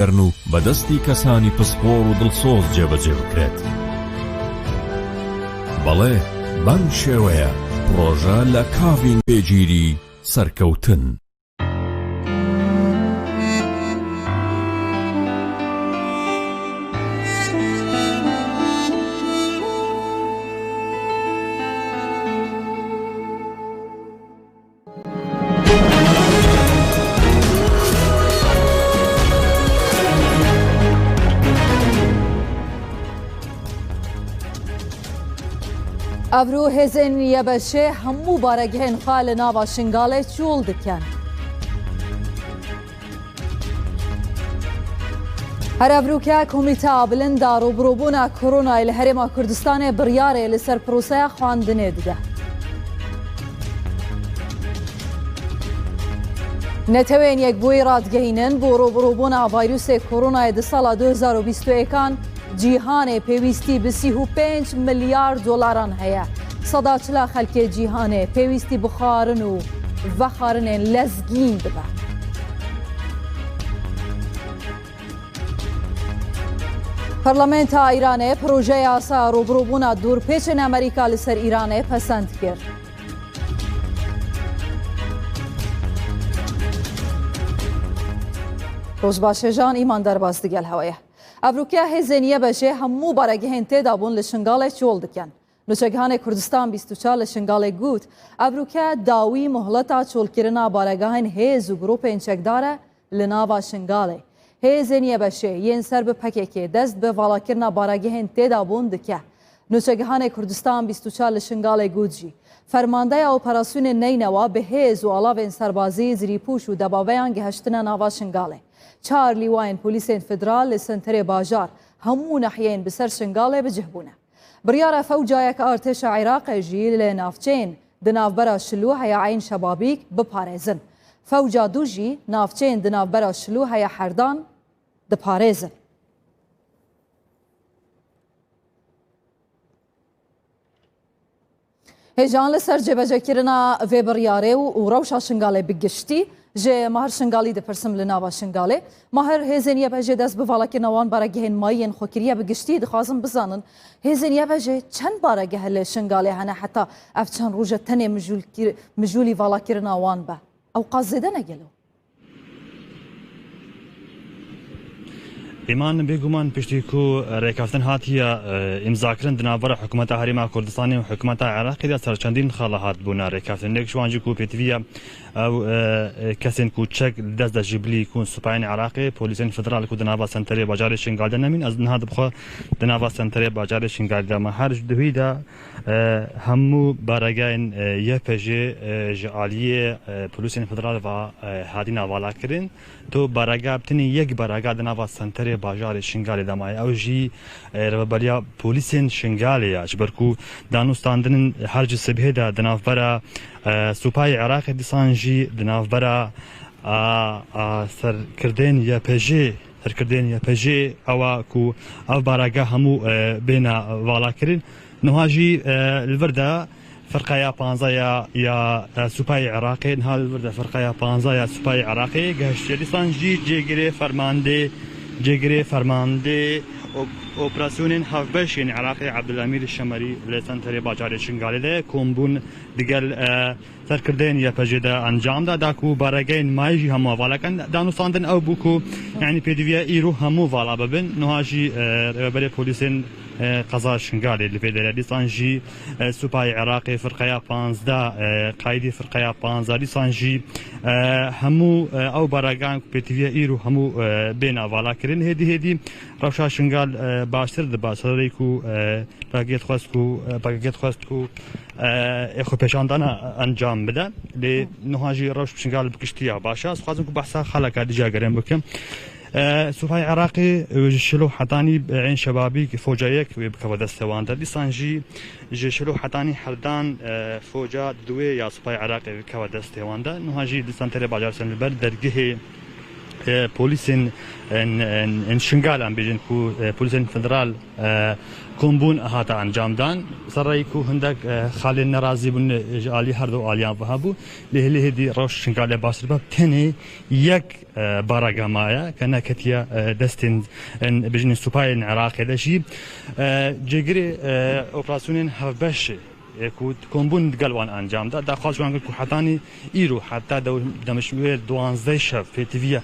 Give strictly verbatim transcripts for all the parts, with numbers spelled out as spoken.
کردن و بە دەستی کەسانی پسپۆر و دڵسۆز جێبەجێ بکرێت. بەڵێ، بەم شێوەیە پرۆژە لە کاڤین پێگیری سەرکەوتن. Evro hêzên Y B Ş hemû baregihên xwe li nava Şingalê çol dikin. Her evroke Komîteya Bilind a Rûbirûbûna Koronayê li Herêma Kurdistanê biryarê li ser proseya xwendinê dide. Netewên Yekbûyî radigehînin, bo rûbirûbûna vîrusê koronayê di sala du hezar û bîst û yek an cîhanê pêwîstî bi sî û pênc milyar dolaran heye. Seda çil a xelkê cîhanê pêwîstî bi xwarin û vexwarinên lezgîn dibe. Parlamenta Îranê projeya yasa rûbirûbûna dûrpêçên Amerîka li ser Îranê pesend kir. Roj baş hêjan, Îman Derbas digel hewe ye. Evroke hêzên Y B Ş hemû baregihên têda bûn li Şingalê çol dikin. Nûçegihanê Kurdistan bîst û çar li Şingalê got, evroke dawî muhleta çolkirina baregahên hêz û grûpên çekdar e li nava Şingalê. Hêzên Y B Ş yên ser bi P K K dest bi valakirina baregihên têda bûn dike. Nûçegihanê Kurdistan bîst û çar li Şingalê got jî, fermandeya operasyonên Neynewa bi hêz û alavên serbazî, zirîpûş û debabeyan gihiştine nava Şingalê. Çar lîwayên polîsên federal li senterê bajar hemû nahiyeyên bi ser Şingalê bi cih bûne. Biryara fewcayek a artêşa Iraqê jî li navçeyên di navbera Şilû heya Eyn Şebabîk biparêzin. Fewca dû jî navçeyên di navbera Şilû heya Herdan diparêzin. Hêjan li ser cêbecekirina vê biryarê û, û rewşa Şingalê bi giştî ji Mahir Şingalî dipirsim li nava Şingalê. Mahir, hêzên Y B Ş dest bi valakirina wan baregehên mayî yên xwe kiriye, bi giştî dixwazim bizanin, hêzên Y B Ş çend baregeh li Şingalê hene heta ev çend roj e tenê mijûl kir-, mijûlî valakirina wan be? Ew qas zêde ne gelo? Îman, bêguman piştî ku rêkeftin hatiye, e, îmzakirin di navbera hikûmeta Herêma Kurdistanê û hikûmeta Iraqê de ser çendîn xala hatibûna rêkeftinêk ji wan jî ku pêtivî ye ew, e, e, kesên ku çek li dest de ji bilî ku supayên Iraqê, polîsên federal ku di nava senterê bajarê Şingal de nemîn, ez niha dibxwe di nava senterê bajarê Şingal de me. Her ji duhî de E, hemû baregehên, e, Y P J, e, ji aliyê, e, polîsên federal ve, e, hatîne valakirin. Tu barega, bi tenê yek barega di nava senterê bajarê Şingalê de maye. Ew jî, e, rêveberiya polîsên Şingalê ye. Ji ber ku danûstandinên her ji sibhê de di navbera, e, supayê Iraqê, dîsan jî di navbera, a, a, serkirdên Y P J, serkirdên Y P J ew e ku ev barege hemû, e, bêne valakirin. Niha jî, e, li vir de firqeya panzdeh ya, ya, e, supayê Iraqê, niha li vir de firqeya panzdeh ya supayê Iraqê gehiştiye. Dîsan jî cêgirê fermandê, cêgirê fermandê op-, operasyonên hevbeş yên Iraqê Ebdulhamîd Şemerî li senterê bajarê Şingalê de kombûn digel, e, serkirdeyên Y P J de encam da, da ku baregehên mayî jî hemû hevalek in. Danûstandin ew bû ku, yanî pêdiviya îro hemû vala bibin. Niha jî, e, rêveberê polîsên, e, qeza Şingalê li vê derê. Dîsan jî, e, supayê Iraqê firqeya panzdeh, e, qaîdî firqeya panzdeh, dîsan jî, e, hemû, e, ew baregan ku pêdiviya îro hemû, e, bêne valakirin. Hêdî hêdî rewşa Şingal, e, baştir dibe. Serê ku, e, P K K dixwest ku, P K K dixwest ku, e, ê xwepêşandana encam bide. Lê niha jî rewş Şingal bi giştî ya baş e. Ez dixwazim ku behsa xaleka dî jî gerên bikim. E, Supayê Iraqê, e, ji Şilo hetanî, e, Eyn Şebabî foca yek wê bikeve destê wan de. Dîsan jî ji Şilo hetanî Herdan, e, foca duwê ya Supayê Iraqê bikeve destê wan de. Niha jî dîsan terê bajar sen li ber dergehê E, polîsên, en, en, en Şingal, em bêjin ku, e, polîsên federal, e, kombûn hate encamdan. Serreyî ku hindek, e, xalên nerazî bûn, e, ji alî her du aliyan ve hebû. Lê hêlê hêdî rewş Şingalê baştir be. Tenê yek, e, baraga maye ke neketiye, e, destên, en, bêjin supayên Iraqê de jî. E, cêgirê, e, operasyonên hevbeşê e, ku kombûn digel wan encam da. Daxwaz ji wan kir ku hetanî îro, heta dew-, demşmêr duwazdeh şev pêtiviye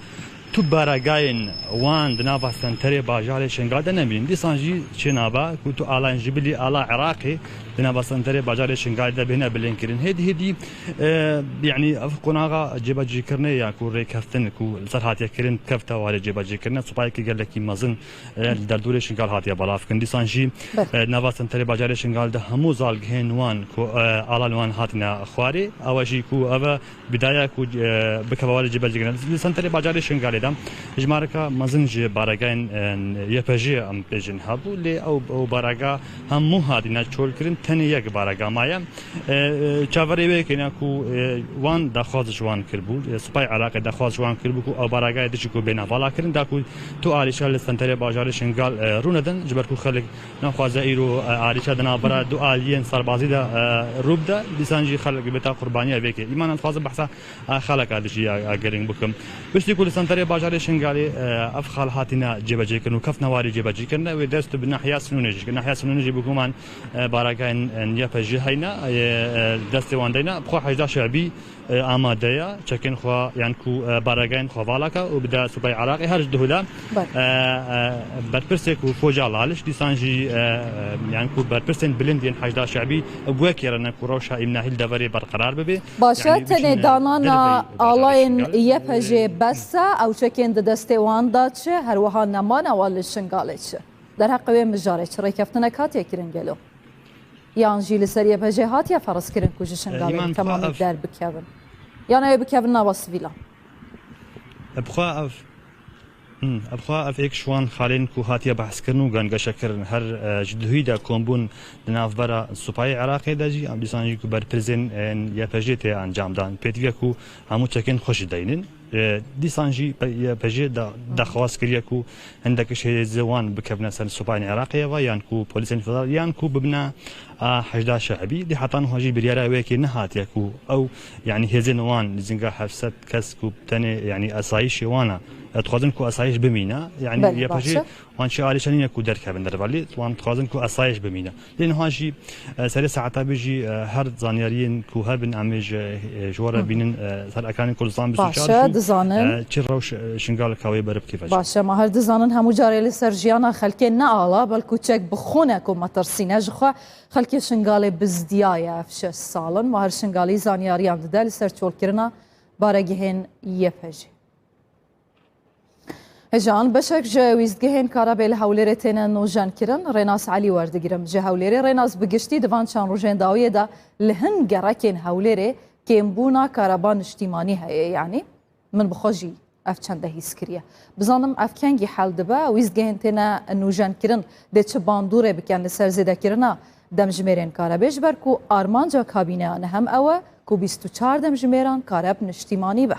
tu baragayên wan di nava senterê bajarê Şingal de nemînin. Dîsan jî çênabe ku tu alayên ji bilî ala Iraqê di nava senterê bajarê Şingal de bihêne bilênkirin. Hêdî hêdî, e, yanî ev qonaxa cêbecîkirinê ya ku rêkeftin ku li ser hatiye kirin kefte warê cêbecîkirine, supayekî gelekî mezin e, li derdorê Şingal hatiye belavkirin. Dîsan jî, Belê. e, nava senterê bajarê Şingal de hemû zalgihên wan ku, e, alan wan hatine xwarê, ew jî ku ev e bidaya ku, e, bikeve warê cêbecîkirin. Li senterê bajarê Şingalê de jimareka mezin ji baregayên, e, Y P J em bêjin hebû, lê ew, ew barega hemû hatine çolkirin, tenê yek barega maye. E, e, çaverê wê kêne ku, e, wan daxwaz ji wan kiribû, e, supay Iraqê daxwaz ji wan kiribû ku ew baragayê dijî ku bêne valakirin, da ku tu alîşa li senterê bajarê Şingal, e, rûnedin, ji ber ku xelk naxwaze îro, e, alîşa di navbera du aliyên serbazî de, e, rû bide, dîsan jî xelk bête qurbaniya vê kê. Îman ez dixwazim behsa, e, xeleka dijî, e, e, girîng bikim. Piştî ku li senterê bajarê Şingalê, e, ev xal hatine cêbecêkirin û kefne warê cêbecîkirine, wê dest bi nahiya Sinûnê jî kir. Nahiya Sinûnê jî bi guman e, baragayên, e, Y P J heyne, e, e, destê wan deyne, bi xwe hejda şe'bî, e, amade ye, çekên xwe, yan ku, e, baragayên xwe vala ke û bide supay Iraqê her ji duhula, Belê. e, e, berpirsê ku foca Laliş, dîsan jî, e, e, yan ku berpirsên bilind yên hejda şe'bî, e, wekêrene ku rewşa îmnahî li deverê berqerar bibe. Baş e, Yanî tenê biçîne danana derveyî bajarê alayên Şingalê. Y P J bes e, ew çekên di destê wan de çi, her wiha nemane wan li Şingalê çi? Derheqê wê mijarê çi rêkeftinek hatiye kirin gelo? Yan jî li ser Y P J hatiye ferz kirin ku ji Şingalê Îman bi temamî ev derbikevin? Yan ew ê bikevin nava sivîlan? Ebxwe ev, hmm, ebxwe ev êk ji wan xalên ku hatiye behskirin û gengeşekirin her, e, ji duhî de kombûn di navbera supayê Iraqê de jî, em dîsan jî ku berpirsên, e, Y P J tê encamdan. Pêdiviya ku hemû çekên xwe jî deynin. E, dîsan jî P-, Y P J da-, daxwaz kiriye ku hindek ji hêzê wan bikevine ser supayên Iraqê ve, yan ku polîsên federal, yan ku bibine a hejda şe'bî. Lê heta niha jî biryara wê yekê nehatiye ku ew, yanî hêzên wan nîzinga heft sed kes ku tenê, yanî esayîşê wan e, e, dixwazin ku esayîş bimîne. Yanî Belê, Y P J baş e. wan çi alîşa nîne ku derkevin derve. Lê wan dixwazin ku esayîş bimîne. Lê niha jî, e, serê saeta bê jî, e, her zanyariyên ku hebin em ê ji, e, ji we re Hı hı. bînin, e, ser ekranên Kurdistan Baş e, bîst û çar jî, dizanin. e, çi rewş, e, Şingal ka wê berib kêfe jî. Baş e, ma her dizanin hemû carê li ser jiyana xelkê ne ala, belku çek bi xûn e ku metirsîne. Ji xwe xelkê Şingalê bizdiyaye ev şeş sal in. Ma her Şingalî zanyariyan dide li ser çolkirina baregihên Y P J. Hêjan, beşek ji wîstgehên karebê li Hewlêrê têne nûjenkirin. Rênas Elî werdigirim. Ji Hewlêrê Rênas, bi giştî di van çend rojên dawiyê de li hin gerekên Hewlêrê kêmbûna kareba niştîmanî heye, yanî min bi xwe jî ev çende hîs kiriye. Bizanim ev kengî hel dibe, wîstgehên têne nûjenkirin dê çi bandorê bikin li ser zêdekirina demjimêrên karebê, ji ber ku armanca kabîneyan hem ew e ku bîst û çar demjimêran kareb niştîmanî be.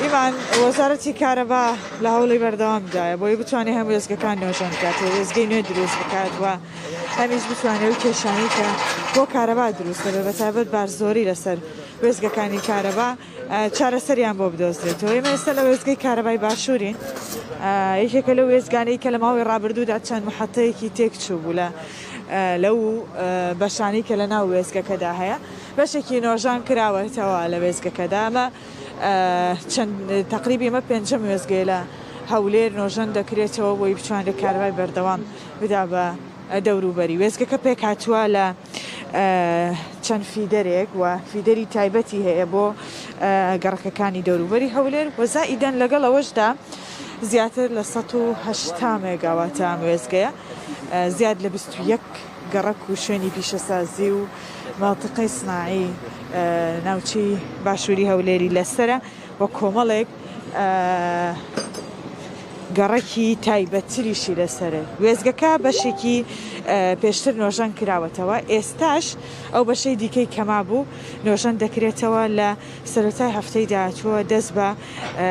Îman, Wezareti Kareba li hewlê berdewam daye. Boyê bitwانێ هەم وێزگەکان نۆژەن بکات و وێزگەی نوێ دروست بکات و هەمیش بتوانێت ئەو کێشانەی کە بۆ کارەبا دروست دەبێت، بە تایبەت بارزۆری لەسەر وێزگەکانی کارەبا، ئە، چارەسەریان بۆ بدۆزرێتەوە. ئێمە ئێستا لە وێزگەی کارەبای باشوورین. ئە، یەکێکە لەو وێزگانەی کە لە ماوەی ڕابردوودا چەند محەتەیەکی تێک چوو بوو لە، ئە، لەو، ئە، بەشانەی کە لە ناو وێزگەکەدا هەیە. بەشێکی نۆژان کراوەتەوە لە وێزگەکەدا. ئەمە، ئە، چەند، تەقریبی ئەمە پێنجەم وێزگەیە لە هەولێر نۆژەن دەکرێتەوە بۆی بتوانێت کارەبای بەردەوام بدا بە دەوروبەری. وێزگەکە پێکهاتووە لە، ئە، چەند فیدەرێک و فیدەری تایبەتی هەیە بۆ، ئە، گەڕەکەکانی دەوروبەری هەولێر. وە زائیدەن لەگەڵ ئەوەشدا زیاتر لە سەد و هەشتا مێگاواتە ئەم وێزگەیە. ئە، زیاد لە بیست و یەک گەڕەک و شوێنی پیشەسازی و مەنتیقەی سناعی، ئە، ناوچەی باشووری هەولێری لەسەرە و کۆمەڵێک، ئە، گەڕەکی تایبەتتریشی لەسەرە. وێزگەکە بەشێکی، ئە، پێشتر نۆژەن کراوەتەوە، ئێستاش ئەو بەشەی دیکەی کەما بوو نۆژەن دەکرێتەوە. لە سەرەتای هەفتەی داهاتووە دەست بە، ئە،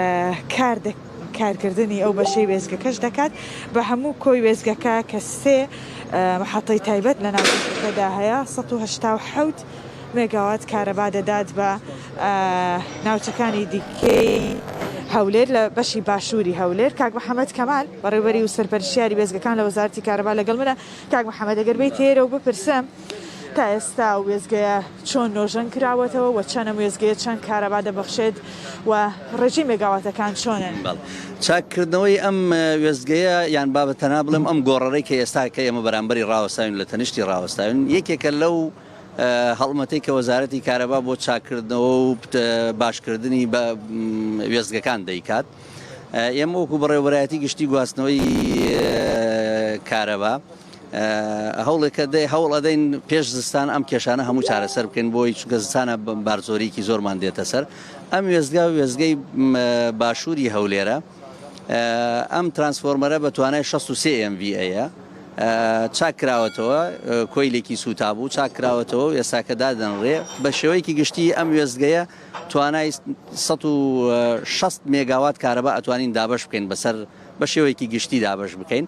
کار دە-، کارکردنی ئەو بەشەی وێزگەکەش دەکات. بە هەموو کۆی وێزگەکە کە سێ، ئە، محەتەی تایبەت لە ناوچەکەدا هەیە، سەد و هەشتا و حەوت مێگاوات کارەبا دەدات بە، ئە، ناوچەکانی دیکەی هەولێر لە بەشی باشووری هەولێر. کاک محەممەد کەمال، بەڕێوەبەری و سەرپەرشتیاری وێزگەکان لە وەزارەتی کارەبا، لەگەڵ منە. کاک محەممەد، ئەگەر بێی تێرە و بپرسم، تا ئێستا وێزگەیە چۆن نۆژەن کراوەتەوە و چەند ئەم وێزگەیە چەند کارەبا دەبەخشێت و ڕێژەی مێگاواتەکان چۆنن؟ بەڵێ. چاککردنەوەی ئەم، ئە، وێزگەیە، یان بابەتەنا بڵێم، ئەم گۆڕەرەی کە ئێستا کە ئێمە بەرامبەری ڕاوەستاوین، لە تەنیشتی ڕاوەستاوین، یەکێکە لەو، ئە، هەڵمەتەی کە وەزارەتی کارەبا بۆ چاککردنەوە و، ئە، باشکردنی بە، م، وێزگەکان دەیکات. ئە، ئێمە وەکو بەڕێوەبەرایەتی گشتی گواستنەوەی، ئە، کارەبا، ئە، هەوڵێکە دەی-، هەوڵ ئەدەین پێش زستان ئەم کێشانە هەموو چارەسەر بکەین، بۆی چونکە زستانە ب-، بارزۆریەکی زۆرمان دێتە سەر. ئەم وێزگا، وێزگەی، م، باشووری هەولێرە. ئە، ئەم ترانسفۆرمەرە بە توانای شەست و سێ ئێم ڤی ئەیە. ئە، چاک کراوەتەوە، ئە، کۆیلێکی سووتا بوو، چاک کراوەتەوە و ئێستاکە دادەنرێ. بە شێوەیەکی گشتی ئەم وێزگەیە توانای سەد و شەست مێگاوات کارەبا ئەتوانین دابەش بکەین بەسەر، بە شێوەیەکی گشتی دابەش بکەین.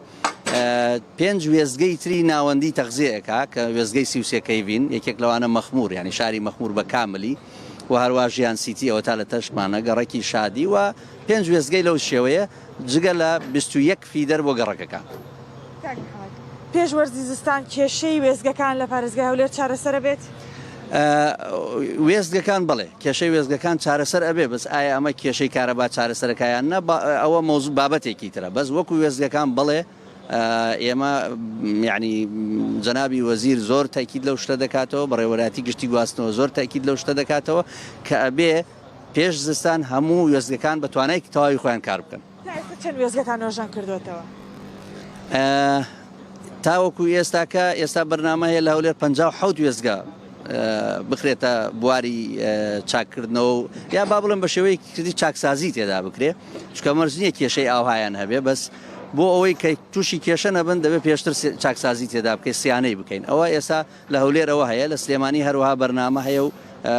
ئە، پێنج وێزگەی تری ناوەندی تەغزیەیەکە کە وێزگەی سی و سێ کەیڤین، یەکێک لەوانە مەخموور، یعنی شاری مەخموور بە کاملی، و هەروە ژیان سیتی ئەوە تا لە تەشمانە، گەڕەکی شادی و پێنج وێزگەی لەو شێوەیە، جگە لە بیست و یەک فیدەر بۆ گەڕەکەکان. کاک محەممەد، پێش وەرزی زستان کێشەی وێزگەکان لە پارێزگای هەولێر چارەسەر ئەبێت؟ ئە، وێزگەکان بەڵێ، کێشەی وێزگەکان چارەسەر ئەبێ، بەس ئایا ئەمە کێشەی کارەبا چارەسەر ئەکا یان نە، با-، ئەوە مەوزوع بابەتێکی ترە. بەس وەکو وێزگەکان بەڵێ، ئە، ئێمە، یعنی، جەنابی وەزیر زۆر تاکید لەو شتە دەکاتەوە، بەڕێوەبەرایەتی گشتی گواستنەوە زۆر تاکید لەو شتە دەکاتەوە کە ئەبێ پێش زستان هەموو وێزگەکان بە توانای تەواوی خۆیان کار بکەن. تا ئێستا چەند وێزگەتان نۆژەن کردوتەوە؟ ئە، تاوەکو ئێستاکە، ئێستا بەرنامە هەیە لە هەولێر پەنجا و حەوت وێزگە، ئە، بخرێتە بواری، ئە، چاککردنەوە و، یا با بڵێم بە شێوەیەکی کردی چاکسازی تێدا بکرێ، چونکە مەرج نییە کێشەی ئاوهایان هەبێ، بەس بۆ ئەوەی کە تووشی کێشە نەبن دەبێ پێشتر سێ-، چاکسازی تێدا بکەین، سیانەی بکەین. ئەوە ئێستا لە هەولێر ئەوە هەیە، لە سلێمانی هەروەها بەرنامە هەیە و، ئە،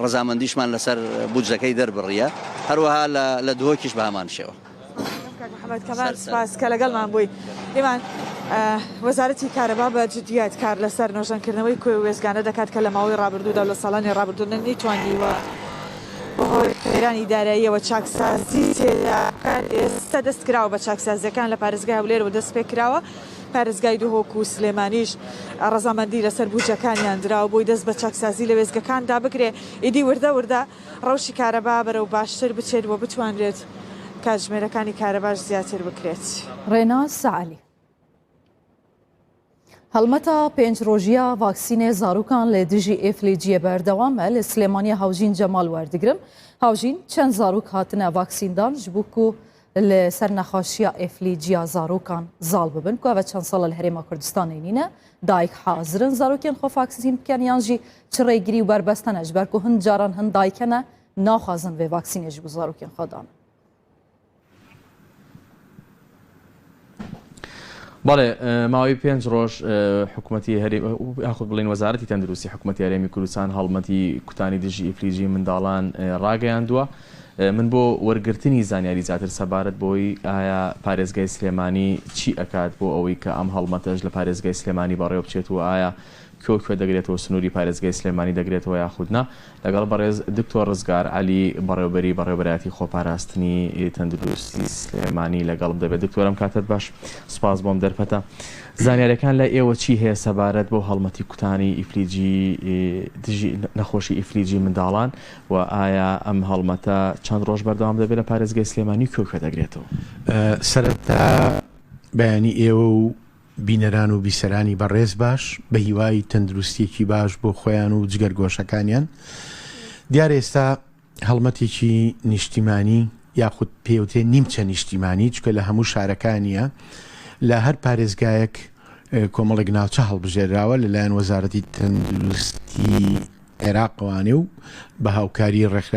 ڕەزامەندیشمان لەسەر بودجەکەی دەربڕیە، هەروەها لە، لە دهۆکیش بە هەمان شێوە. کاک محەممەد کەمال، سەر، سەر. سپاس کە لەگەڵمان بووی. ئیمان، ئە، وەزارەتی کارەبا بە جدیات کار لەسەر نۆژەنکردنەوەی کۆی وێزگانە دەکات کە لە ماوەی ڕابردوودا و لە ساڵانی ڕابردوو نەتوانیوە بەهۆی قەیرانی داراییەوە چاکسازی تێدا بکات. ئێستا دەست کراوە بە چاکسازیەکان لە پارێزگای هەولێر و دەست پێ کراوە. پارێزگای دهۆک و سلێمانیش ڕەزامەندی لەسەر بودجەکانیان دراوە بۆی دەست بە چاکسازی لە وێزگەکاندا بکرێ. ئیدی وردە وردە ڕەوشی کارەبا بەرەو باشتر بچێت و بتوانرێت کاتژمێرەکانی کارەباش زیاتر بکرێت. ڕێناز سەعەلی. هەڵمەتا پێنج ڕۆژیە ڤاکسینێ زاروکان لە دژی ئێفلیجیە بەردەوامە. لە سلێمانیە هاوژین جەمال وەردەگرم. هاوژین، چەند زاروک هاتنە ڤاکسیندان ji bo ku li ser nexweşiya êflîciya zarokan zal bibin ku ev çend sal e li Herêma Kurdistanê nîne. Dayik hazir in zarokên xwe vaksîn bikin yan jî çi rêgirî û berbest hene, ji ber ku hin caran hin dayik hene naxwazin vê vaksînê ji bo zarokên xwe dan? بەڵێ، ئە، ماوەی پێنج ڕۆژ، ئە، حکوومەتی هەرێم، یاخود بڵێن وەزارەتی تەندروستی حکوومەتی هەرێمی کوردستان هەڵمەتی کوتانی دژی ئیفلیجی منداڵان، ئە، ڕاگەیاندووە. ئە، من بۆ وەرگرتنی زانیاری زیاتر سەبارەت بۆی ئایا پارێزگای سلێمانی چی ئەکات بۆ ئەوەی کە ئەم هەڵمەتەش لە پارێزگای سلێمانی بەڕێوە بچێت و ئایا کۆ کوێ دەگرێتەوە، سنووری پارێزگای سلێمانی دەگرێتەوە یاخود نا، لەگەڵ بەڕێز دکتۆر ڕزگار عەلی، بەڕێوەبەری بەڕێوەبەرایەتی خۆپاراستنی تەندروستی سلێمانی لەگەڵم دەبێت. دکتۆرم کاتت باش، سپاس بۆم دەرفەتە. زانیاریەکان لە ئێوە چی هەیە سەبارەت بۆ هەڵمەتی کوتانی ئیفلیجی، دژی نەخۆشی ئیفلیجی منداڵان و ئایا ئەم هەڵمەتە چەند ڕۆژ بەردەوام دەبێت لە پارێزگای سلێمانی، کۆ کوێ دەگرێتەوە؟ ئە، سەرەتا بەیانی ئێوە و بینەران و بیسەرانی بەڕێز باش، بە هیوای تەندروستیەکی باش بۆ خۆیان و جگەرگۆشەکانیان. دیارە ئێستا هەڵمەتێکی نیشتیمانی یاخود پێوتێ نیمچە نیشتیمانی، چکە لە هەموو شارەکانیە، لە هەر پارێزگایەک، ئە، کۆمەڵێک ناوچە هەڵبژێراوە لەلایەن وەزارەتی تەندروستی عێراقەوانێ و بە هاوکاری ڕێک-،